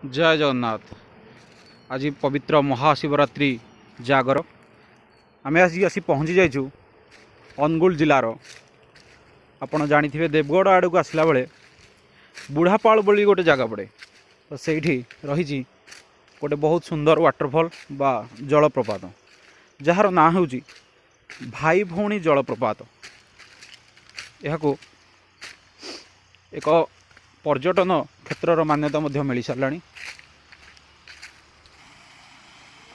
ଜୟ ଜଗନ୍ନାଥ। ଆଜି ପବିତ୍ର ମହାଶିବରାତ୍ରି ଜାଗର। ଆମେ ଆଜି ଆସି ପହଞ୍ଚି ଯାଇଛୁ ଅନୁଗୁଳ ଜିଲ୍ଲାର, ଆପଣ ଜାଣିଥିବେ, ଦେବଗଡ଼ ଆଡ଼କୁ ଆସିଲା ବେଳେ ବୁଢ଼ାପାଳ ବୋଲି ଗୋଟେ ଜାଗା ପଡ଼େ। ତ ସେଇଠି ରହିଛି ଗୋଟେ ବହୁତ ସୁନ୍ଦର ୱାଟରଫଲ୍ ବା ଜଳପ୍ରପାତ, ଯାହାର ନାଁ ହେଉଛି ଭାଇ ଭଉଣୀ ଜଳପ୍ରପାତ। ଏହାକୁ ଏକ ପର୍ଯ୍ୟଟନ କ୍ଷେତ୍ରର ମାନ୍ୟତା ମଧ୍ୟ ମିଳିସାରିଲାଣି।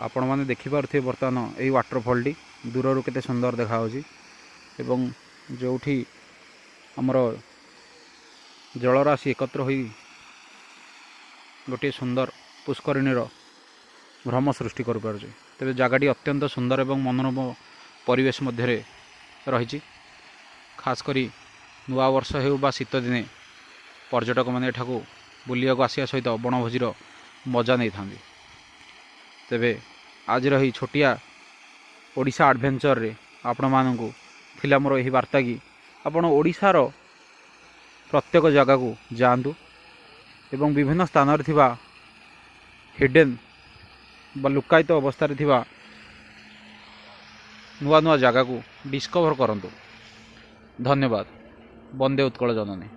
ଆପଣମାନେ ଦେଖିପାରୁଥିବେ ବର୍ତ୍ତମାନ ଏଇ ୱାଟରଫଲ୍ଟି ଦୂରରୁ କେତେ ସୁନ୍ଦର ଦେଖାଯାଉଛି ଏବଂ ଯେଉଁଠି ଆମର ଜଳରାଶି ଏକତ୍ର ହୋଇ ଗୋଟିଏ ସୁନ୍ଦର ପୁଷ୍କରିଣୀର ଭ୍ରମ ସୃଷ୍ଟି କରିପାରୁଛି। ତେବେ ଜାଗାଟି ଅତ୍ୟନ୍ତ ସୁନ୍ଦର ଏବଂ ମନୋରମ ପରିବେଶ ମଧ୍ୟରେ ରହିଛି। ଖାସ୍ କରି ନୂଆବର୍ଷ ହେଉ ବା ଶୀତ ଦିନେ ପର୍ଯ୍ୟଟକମାନେ ଏଠାକୁ ବୁଲିବାକୁ ଆସିବା ସହିତ ବଣଭୋଜିର ମଜା ନେଇଥାନ୍ତି। ତେବେ ଆଜିର ଏହି ଛୋଟିଆ ଓଡ଼ିଶା ଆଡ଼ଭେଞ୍ଚରରେ ଆପଣମାନଙ୍କୁ ଥିଲା ମୋର ଏହି ବାର୍ତ୍ତା କି ଆପଣ ଓଡ଼ିଶାର ପ୍ରତ୍ୟେକ ଜାଗାକୁ ଯାଆନ୍ତୁ ଏବଂ ବିଭିନ୍ନ ସ୍ଥାନରେ ଥିବା ହିଡ଼େନ୍ ବା ଲୁକାୟିତ ଅବସ୍ଥାରେ ଥିବା ନୂଆ ନୂଆ ଜାଗାକୁ ଡିସ୍କଭର କରନ୍ତୁ। ଧନ୍ୟବାଦ। ବନ୍ଦେ ଉତ୍କଳ ଜନନୀ।